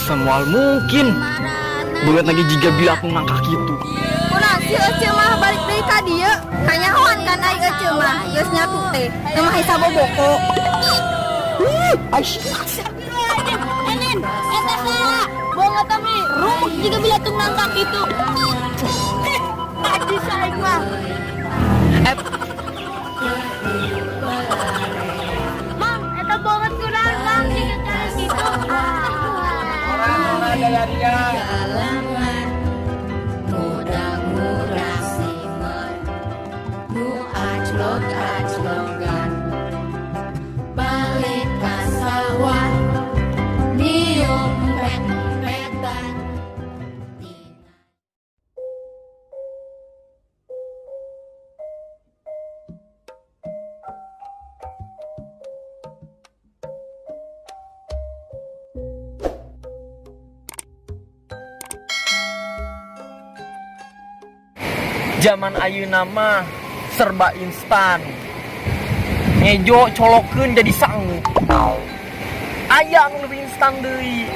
Asa moal mungkin. Beungeut lagi jiga bilatung nangka kitu. Kunaon sih Ece mah balik deui ka dieu? Kanyahoan kan ai Ece mah geus nyatu teh. Teu mah saboboko. Astagfirullahaladzim. Enin, eta saha? Beungeut mah rumuk jiga bilatung nangka kitu. Najis aing mah. Eh, Mang, eta beungeut kunaon, Mang, jiga cara kitu. Kalangan muda-murah simer nu aclok-aclokan balik ka sawah niup pet-petan. Zaman ayeuna mah serba instan. Ngejo colokeun jadi sangu. Aya anu lebih instan deui.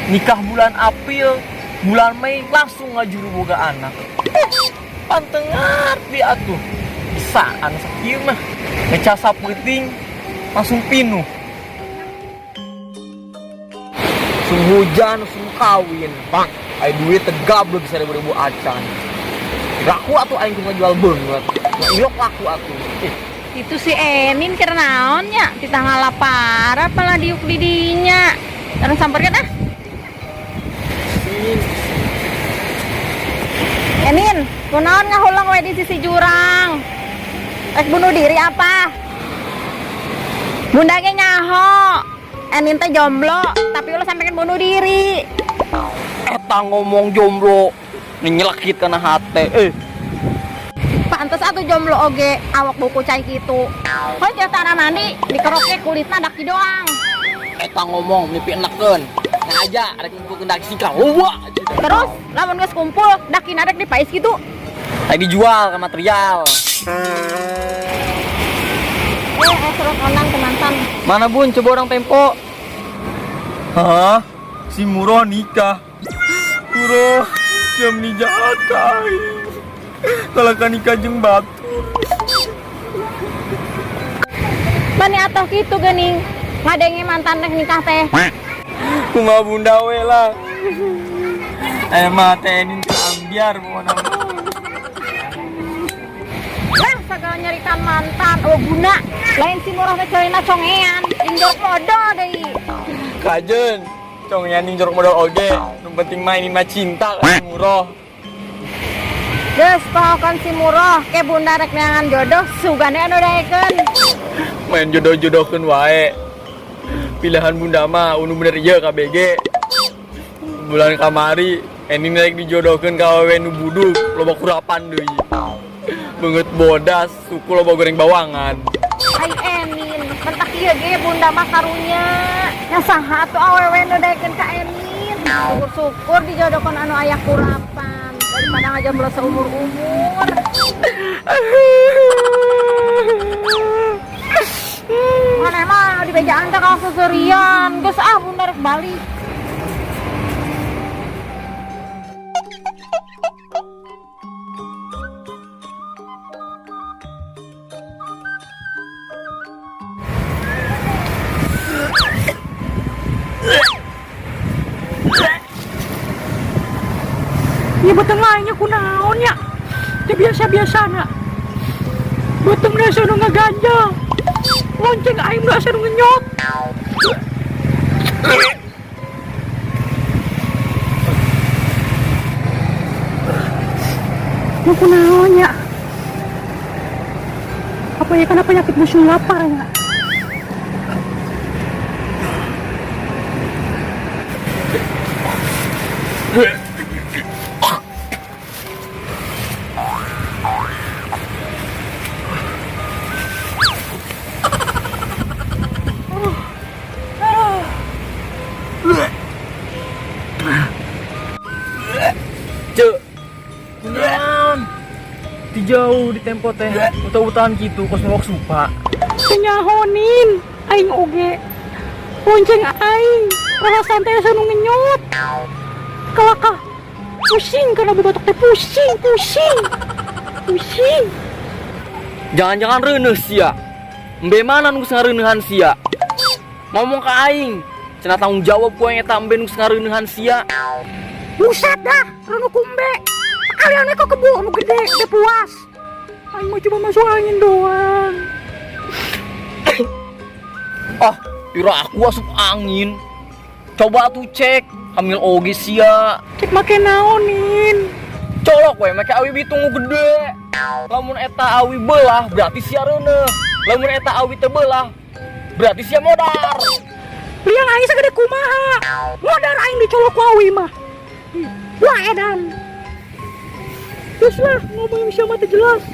Nikah bulan April, bulan Mei langsung ngajuru boga anak. Pan teu ngarti atuh. Bisa anu sakieu mah. Ngecas sapeuting langsung pinuh. Sung hujan, sung kawin. Pak, ai duit tegablek seribu-ribu acan. Laku atuh aing kudu ngajual beungeut. Nah, ilok laku atuh. Ih, Itu si Enin keur naon nya? Di tanggal lapar apalah diuk di dinya. Terus samperkeun ah. Enin, kunaon ngahuleng we di sisi jurang? Rek bunuh diri apa? Bunda ge nyaho. Enin teh jomblo, tapi ulah sampe bunuh diri. Eta ngomong jomblo nyelekit kana hate. Eh, Pantes atuh jomblo oge awak buku cai kitu. Heuh tara mandi, dikeroknya kulitna daki doang. Eta ngomong mimpi enakeun. Ngaja rek ngumpulkeun daki singkah loba. Terus lamun geus kumpul daki rek dipais gitu. Tadi dijual ke material. Eh, surat onang ke mantan. Mana Bun, coba orang tempo. Hah? Si Muro nikah. Muro, jam ni jahat ka aing. Kalau kan nikah jeung batur. Bani atoh kitu geuning. Ngadenge mantan rek nikah teh. Kumaha bunda we lah. Eh mah teh ini ambiar pokona. Lah sagala nyerikan mantan, oh guna. Lain si Murah teh ceulina congean, jeung jorok modal deui. Kajen, congean jeung jorok modal oge. Nu penting mah ini mah cinta ka si Muro. Geus pohokan si Murah, ke bunda rek neangan jodoh, sugane anu daekeun. Main jodoh-jodohkeun wae. Pilihan bunda mah unu bener ieu KBG. Bulan kamari ini rek dijodohkeun ka awewe nu buduk, loba kurapan deui. Beungeut bodas, suku loba goreng bawangan. Ai Enin, mentak ieu ge bunda mah karunya. Nya saha atuh awewe nu daekeun ka Enin. Syukur-syukur dijodohkeun anu aya kurapan daripada ngajomblo seumur-umur. Mana mah di bejaan teh kalau seserian. Geus ah bunda rek balik. Ya beteng lainnya kunaon nya. Teu biasa-biasana. Beteng asa nu ngaganjal. Lonceng aing nu asa nu ngenyot. Ya kunaon nya. Apa ya karena penyakit busung lapar ya? Cek, kunaon? Ti jauh di tempo teh, utah-utahan gitu, kos ngelok supa. Kenyahonin, aing oge. Lonceng aing. Perasaan teh asa nu ngenyot. Kalakah pusing karena babatok teh, pusing, pusing. Pusing. Jangan-jangan reuneuh sia. Embe mana nu geus ngareuneuhan sia? Ngomong ka aing. Cenah tanggung jawab ku aing eta embe nu geus ngareuneuhan sia. Buset dah, reuneuh ku embe. Sekalian kok kebo nu gede, udah puas. Aing mau cuma masuk angin doang. Ah, pira aku asup angin. Coba tuh cek, hamil oge sia. Cek make naon, Nin? Colok we make awi bitung nu gede. Lamun eta awi belah berarti sia reuneuh. Lamun eta awi teu belah berarti sia modar. Liang aing sagede kumaha? Modar aing dicolok ku awi mah. Wah, edan. Terus lah ngomong sama teu jelas.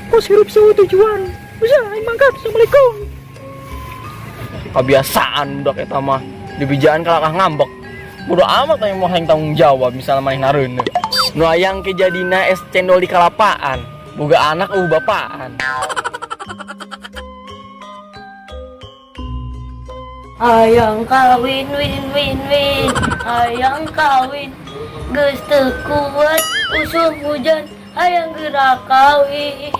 Kos hirup sewa tujuan. Bisa aing mangkat. Assalamualaikum. Kebiasaan budak eta mah. Dibijaan kalakah ngambek. Bodo amat aing mau hayang tanggung jawab misalnya manehna reuneuh. Nu hayang ke jadina es cendol di kalapaan. Boga anak bapaan. Hayang kawin win win win, hayang kawin, geus teu kuat usum hujan, hayang geura kawin,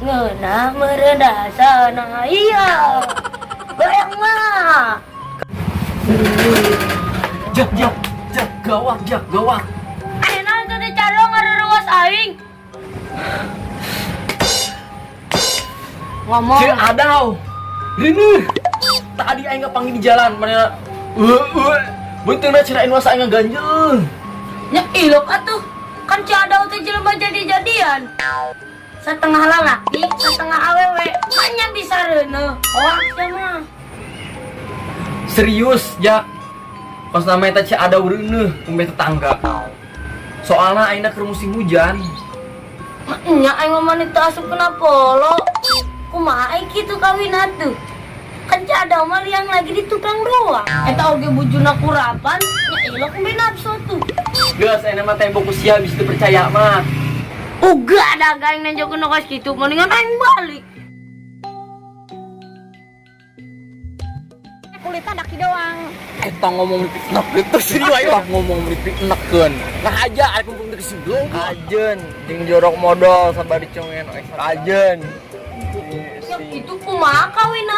ngeunah meureun dasana, iya goyang mah. Jak, jak, jak, gawat, jak, gawat. Ayeuna teh teh caro ngareruas aing ngomong. Ceu adau. Reuneuh. Tadi aing kapanggih di jalan mana beunteuna cirain wasa aing ngaganjel. Nya ilok atuh, kan Ci Adau teh jelema jadi-jadian, setengah lalaki setengah awewe, kan nya bisa reuneuh, hoak sia mah. Serius, Jak. Pas namanya eta Ci Adau reuneuh kumbe tetangga. Soalna aingna keur musim hujan. Nya aing mah maneh teu asup kena polo. Kumaha aing kitu kawin atuh? Kan Ci Adau mah liang lagi di tukang doang. Eta oge bujuna kurapan, nya ilok embe nafsu tuh. Geus ayeuna mah tembok ku sia bisa dipercaya mah. Uga ada aing nenjokeun kos kitu, mendingan aing balik. Kulitnya daki doang. Eta ngomong dipiknek gitu serius aing lah ngomong dipiknekeun. Nah aja aing kumpul di sebelum. Kajen jeung jorok modal sabar dicongen kajen. Ya kitu kumaha kawin.